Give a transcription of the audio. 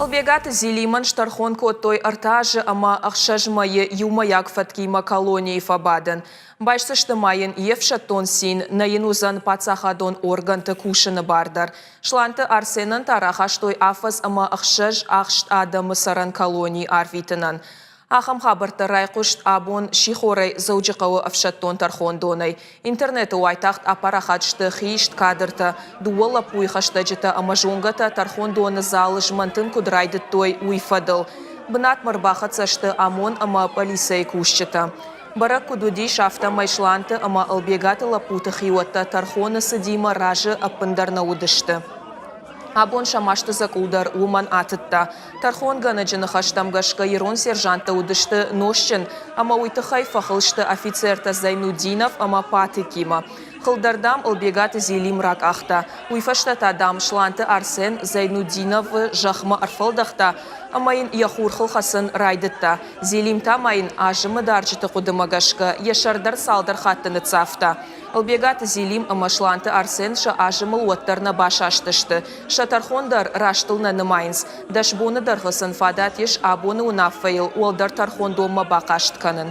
Ӕлбегаты Зелимӕн стӕрхон кодтой ӕртӕ азы ӕмӕ ӕхсӕз мӕйы иумӕйаг фӕткимӕ колонийы фӕбадын. Байсдзысты ма йын йе фсӕддон цин, нӕ йын уыдзӕн паддзахадон органты кусыны бар дӕр. Сланты Арсенӕн та рахастой афӕдз ӕмӕ ӕхсӕз ахст адӕмы цӕрӕн колонийы арвитынӕн. Ахӕм хабӕрттӕ райхъуыст абон сихорӕй Дзӕуджыхъӕуы ӕфсӕддон тӕрхондонӕй. Интернеты уайтагъд апарахат сты хиист кадртӕ, дыууӕ лӕппуйы хӕстӕджытӕ ӕмӕ зонгӕтӕ тӕрхондоны залы змӕнтын куыд райдыдтой, уый фӕдыл. Бынатмӕ ӕрбахӕццӕ сты ОМОН ӕмӕ пъӕлицӕйы кусджытӕ. Бӕрӕг куыд уыдис, афтӕмӕй Сланты ӕмӕ Ӕлбегаты лӕппуты хиуӕттӕ тӕрхоны цыдимӕ разы ӕппындӕр нӕ уыдысты. Абон сӕ масты дзӕкъул дӕр уымӕн атыдта. Тӕрхонгӕнӕджы ныхӕстӕм гӕсгӕ ирон сержанттӕ уыдысты нозтджын ӕмӕ уый тыххӕй фӕхыл сты офицертӕ Зайнутдинов ӕмӕ Патыкимӕ. Хыл дӕр, дам, Ӕлбегаты Зелим ракъахта. Уый фӕстӕ та, дам, Сланты Арсен Зайнутдиновы зӕхмӕ ӕрфӕлдӕхта ӕмӕ йын йӕ хурхыл хӕцын райдыдта. Зелим та ма йын азымы дарджыты хъуыдымӕ гӕсгӕ йӕ сӕр дӕр цалдӕр хатты ныццавта. Ӕлбегаты Зелим ӕмӕ Сланты Арсен сӕ азымыл уӕддӕр нӕ басастысты. Сӕ тӕрхон дӕр растыл нӕ нымайынц. Дӕс боны дӕргъы сын фадат ис абоны уынаффӕйыл уӕлдӕр тӕрхондонмӕ бахъаст кӕнын.